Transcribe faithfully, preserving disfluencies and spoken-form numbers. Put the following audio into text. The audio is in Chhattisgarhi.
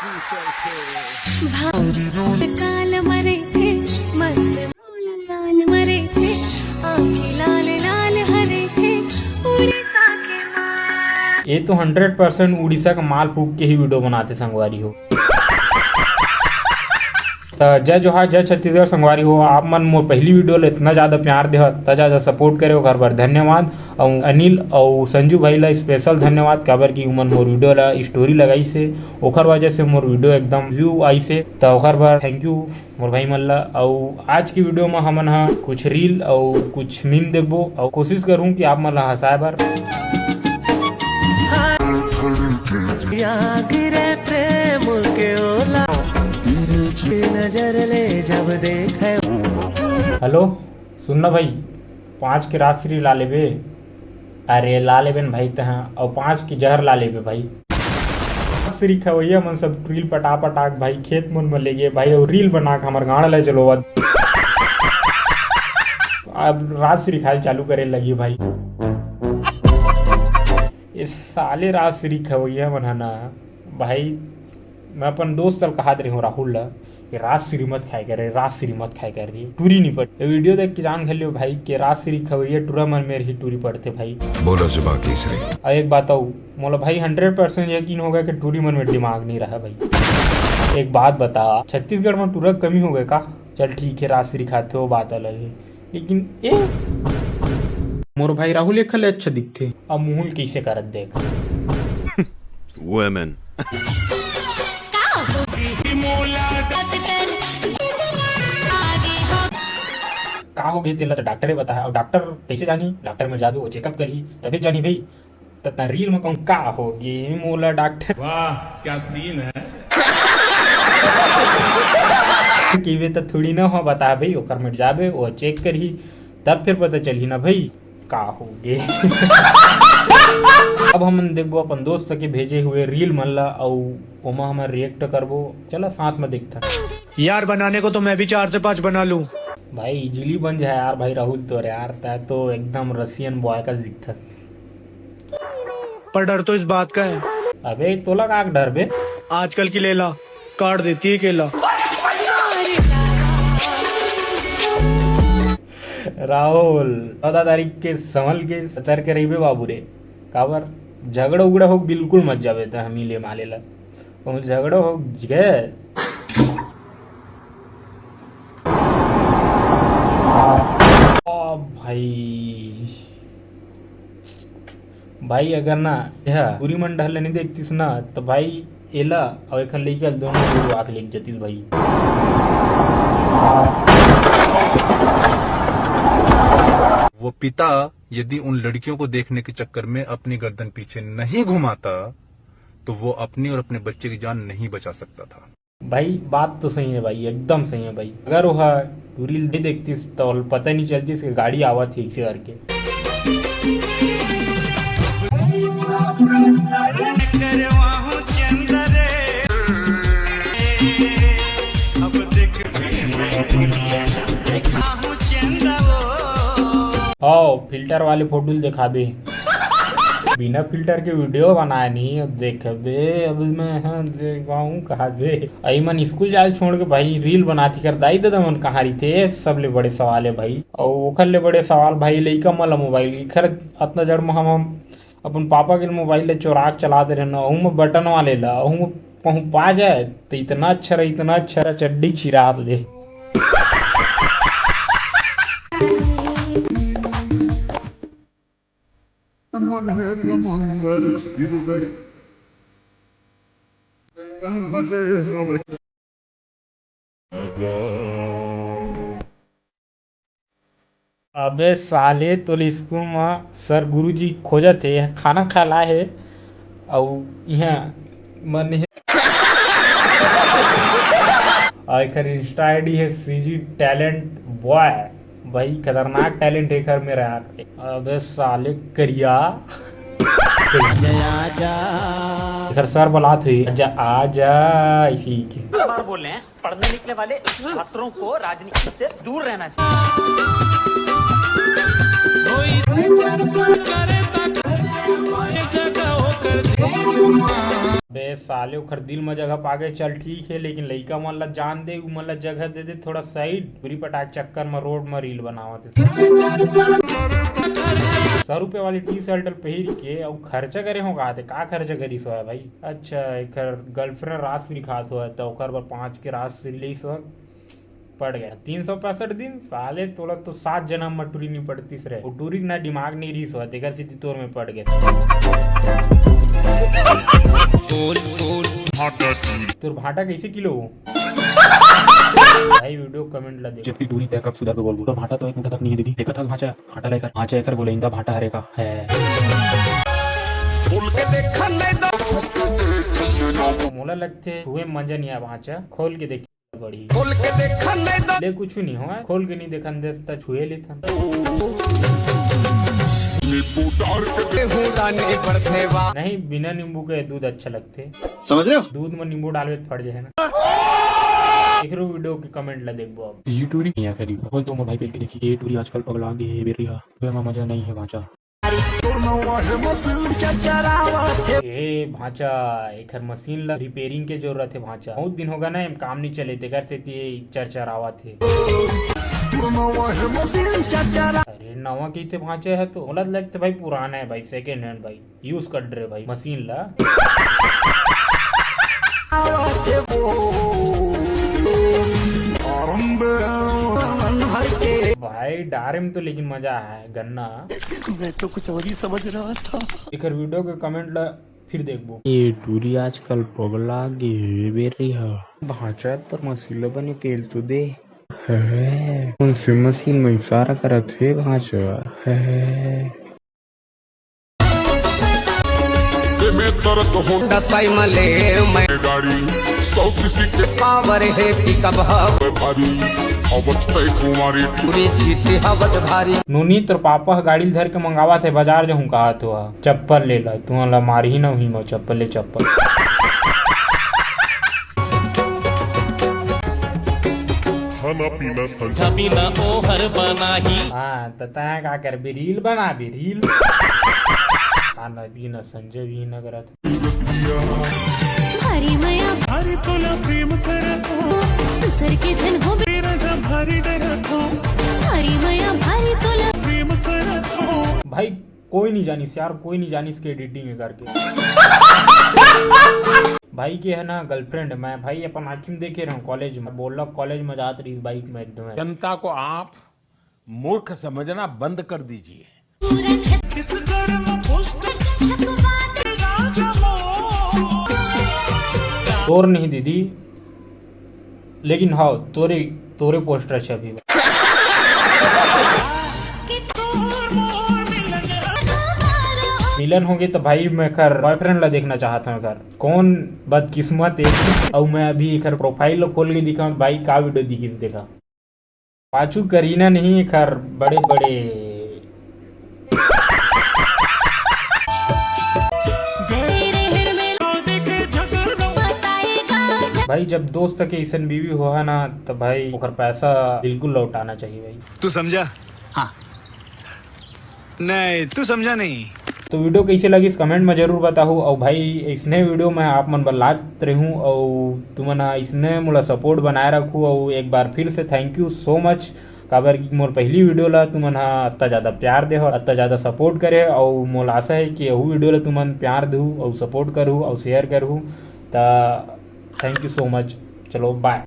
भाव काल मरे थे, मस्त मौला साल मरे थे, आँखी लाल लाल हरे थे, उड़ीसा के माल। ये तो हंड्रेड परसेंट उड़ीसा के माल फूक के ही वीडियो बनाथे संगवारी हो। त जय जोहार, जय छत्तीसगढ़ संगवारी हो। आप मन मोर पहली वीडियो ल इतना ज्यादा प्यार देहत, इतना ज्यादा सपोर्ट करे, ओकर बर धन्यवाद। अउ अनिल अउ संजू भाई ला स्पेशल धन्यवाद, काबर कि उमन मोर वीडियो ला स्टोरी लगाइस हे, ओकर वजह से मोर वीडियो एकदम व्यू आइस हे, त ओकर बर थैंक यू मोर भाई मन ला। अउ आज की वीडियो में हमन हा कुछ रील अउ कुछ मीम देखबो, अउ कोशिश करूँ कि आप मन ला हंसाए बर। आग रे प्रेम के ओला, नजर ले जब देखे। हेलो, सुन ना भाई, पाँच के राजश्री ला लेबे। अरे ला लेबे न भाई तहाँ, अउ पाँच के जहर ला लेबे भाई। राजश्री खवैया मन सब रील पटा पटा के भाई खेत मन में ले गए भाई, अउ रील बना के हमर गांड ला जलोवत। अब राजश्री खाए चालू करे लगी भाई। ये साले राजश्री खवैया मन ह ना भाई, मैं अपन दोस्त ल कहात रही हूँ राहुल ला कि राजश्री मत खाए करे, राजश्री मत खाए कर रही, टूरी नहीं पड़ती। ये वीडियो देख के जान घलियो भाई कि राजश्री खवैया टूरा मन में ही टूरी पड़ते भाई। बोलो जुबान केसरी। और एक बात आऊ, मोला भाई हंड्रेड परसेंट यकीन हो गया कि टूरी मन में दिमाग नहीं रहा भाई। एक बात बता, छत्तीसगढ़ में टूरा कमी हो गए का? चल ठीक है, राजश्री खाते हो, बात अलग है, लेकिन ए मोर भाई राहुल एखर ले अच्छा दिखथे। अब मुहुल कैसे करत देख। Women। का हो गए तेला तो डॉक्टर ही बताया, और डॉक्टर कैसे जानी? डॉक्टर में जाबे, वो चेकअप करी, तभी जानी भाई। ततना रील में कहूँ का हो गए मोला डॉक्टर। वाह, क्या सीन है। कहिबे त थोड़ी ना हो बता भाई, ओकर में जाबे, वो चेक करही, तब फिर पता चलही ना भाई का हो गे। अब हमन देखबो अपन दोस्त के भेजे हुए रील मन ला, अउ ओमा हमन रिएक्ट करबो। चला साथ में देखथन। यार, बनाने को तो मैं भी चार से पांच बना लूं। भाई इजीली बन जाए यार, भाई राहुल तोर यार, तै तो एकदम रसियन बॉय का दिखथस। पर डर तो इस बात का है। अबे तोला का डर बे? आजकल की लैला काट देती है केला। राहुल, चौदह तारीख के संभल के सतर्क रहिबे बाबू रे। काबर झगड़ा उगड़ा हो बिल्कुल मत जाबे त हमी ले माले ला। कहूँ झगड़ा हो गए। ओ भाई, भाई अगर ना यह टूरी मन डहर ले नहीं देखतिस ना, तो भाई एला और एखर लइका ल दोनों उड़वा के लेके जतिस भाई। वो पिता यदि उन लड़कियों को देखने के चक्कर में अपनी गर्दन पीछे नहीं घुमाता, तो वो अपनी और अपने बच्चे की जान नहीं बचा सकता था। भाई बात तो सही है भाई, एकदम सही है भाई। अगर वह टूरी ल नहीं देखतिस तो पता नहीं चलतिस कि गाड़ी आवत है इसे करके। आओ फिल्टर वाले फोटो ल दिखाबे। बिना फिल्टर के वीडियो बनाए नहीं, अब देखबे, अब मैं हाँ देखाऊं कहाँ से। अई मन स्कूल जाल छोड़ के भाई रील बनाती कर दाई ददा मन कहाँ रही थे, सबले बड़े सवाल है भाई। और ओखर ले बड़े सवाल भाई लइका मन ला मोबाइल की खर अतना जड़ में हम, हम अपन पापा के मोबाइल ले चोरा के चलाते रहना, अहू में बटन वाले ला, अहू में कहूँ पा जाए तो इतना अच्छा रहा, इतना अच्छा रहा, चड्डी चिराप दे। अबे साले, तोले स्कूल म सर गुरुजी खोजत हे, खाना खा ला हे, अउ इहाँ मन हे। अउ एकर Insta ID हे CG Talent Boy। भाई खतरनाक टैलेंट है एकर मेरा यार। अबे साले करिया। एकर सर बलात हुई, आजा आजा, इसी के। बार बोल रहे हैं, पढ़ने निकले वाले छात्रों को राजनीति से दूर रहना चाहिए। बे साले, ओखर दिल म जगह पागे, चल ठीक हे, लेकिन लइका मन ला जान दे, उमन ला जगह दे दे थोड़ा साइड। टूरी पटाक चक्कर म रोड म रील बनावत हे। सौ रुपया वाली टी शर्ट पहिर के अउ खर्चा करे हो कहा थे, का खर्चा करिस हो भाई? अच्छा, एकर गर्लफ्रेंड राजश्री खात हो, त ओकर बर पाँच के राजश्री लेस हो। पड़ गया तीन सौ पैंसठ दिन। साले, तोला तो सात जन्म में टूरी नहीं पड़तीस रहे। वो टूरी के ना दिमाग नहीं रहीस हो, तेकर सेती तोर में पड़ गया। तोर भांटा कैसे किलो हो? भाई, वीडियो कमेंट ला देखो। जबकि टूरी तय कब सुधर के बोलबो, तो भांटा तो एक मुठा तक नहीं है दीदी। देखा था भांचा, भांटा लेकर, भांचा एकर बोले, इंदा भांटा हरे का है। खोल के देखा नहीं तो। मोला लगथे छुए मजा नहीं आ भांचा, खोल के देख। बड़ी। खोल के देखन नहीं तो। ले, कुछ नहीं हो, खोल के नहीं देखन दे त छुए लेथन। नींबू डाल के। हूँ रानी बरसेवा। नहीं, बिना नींबू के दूध अच्छा लगथे। समझ रहे हो? दूध में नींबू डालवे त फट जाए ना। एकरो वीडियो के कमेंट ला देखबो अब। ये टूरी यहाँ खड़ी, खोल तो मोर भाई पहन के देखी, ये टूरी आजकल पगला गे हे बेरिया, वे में मजा नहीं है भांचा। ए भांचा, एखर मशीन ला रिपेयरिंग के जरूरत हे भांचा। बहुत दिन होगा ना, एम काम नहीं चले, तेकर सेती ये चरचरावत हे। अरे नवा कहिथे भांचा है तो, गलत लगथे भाई, पुराना है भाई, सेकंड हैंड भाई, यूज कर रहे भाई मशीन ला। भाई डारे में तो लेकिन मजा है गन्ना। मैं तो कुछ और ही समझ रहा था। एकर वीडियो के कमेंट ला फिर देखबो। ये टूरी आजकल पगला गे हे बेरी हा। भांचा तोर मशीन ला बने तेल तो दे। है, कौन सी मशीन में इशारा करत हे भांचा? है। दसाई मले मैं गाड़ी सौ सीसी के पावर हे पिकअप ह भारी। हवच तय कुमारी। पूरी चीज हवच भारी। नोनी, तोर पापा ह गाड़ी ल धर के मंगावत हे, बाजार जहूं कहा तो ह। चप्पल ले ला, तुहा ला मारही न हुई म चप्पल ले चप्पल। खाना पीना संजय। खाना पीना ओहर बनाही। हाँ, त तैं का करबे, रील बनाबे, रील। खाना पीना संजय भी न करत। भारी मया भारी तोला प्रेम करत हो। दूसर के झन हो बे राजा भारी डरत हो। भारी मया भारी तोला प्रेम करत हो। भाई, कोई नहीं जानिस यार, कोई नहीं जानिस के एडिटिंग है करके। भाई के है ना गर्लफ्रेंड, मैं भाई अपन आँखी में देखे रहूं कॉलेज में, बोलक कॉलेज में जात रही बाइक में एकदम। जनता को आप मूर्ख समझना बंद कर दीजिए। तोर नहीं दीदी, लेकिन हाँ, तोरे, तोरे पोस्टर छपी। मिलन होगे त भाई मैं एकर बॉयफ्रेंड ला देखना चाहत हूँ, एकर कौन बदकिस्मत है। अउ मैं अभी एकर प्रोफाइल ला खोल के दिखाऊँ भाई, का वीडियो दिखी देखा। पाछू करीना नहीं, एकर बड़े बड़े। भाई, जब दोस्त के ऐसन बीवी होहा ना, त भाई ओकर पैसा बिल्कुल लौटाना चाहिए भाई। तू समझा? हाँ। नहीं, तू समझा नहीं। तो वीडियो कैसे लगिस कमेंट में जरूर बताहू। अउ भाई, इसने वीडियो में आप मन बर लात रहूँ, अउ तुमन ह इसने मोला सपोर्ट बनाए रखू। अउ एक बार फिर से thank you so much, काबर कि मोर पहली वीडियो ला तुमन ह अत्ता ज़्यादा प्यार दे हो, अत्ता ज़्यादा सपोर्ट करे हो, अउ मोला आशा है कि यहू वीडियो ला तुमन प्यार दहू, अउ सपोर्ट करहू, अउ शेयर करहू। त thank you so much, चलो bye।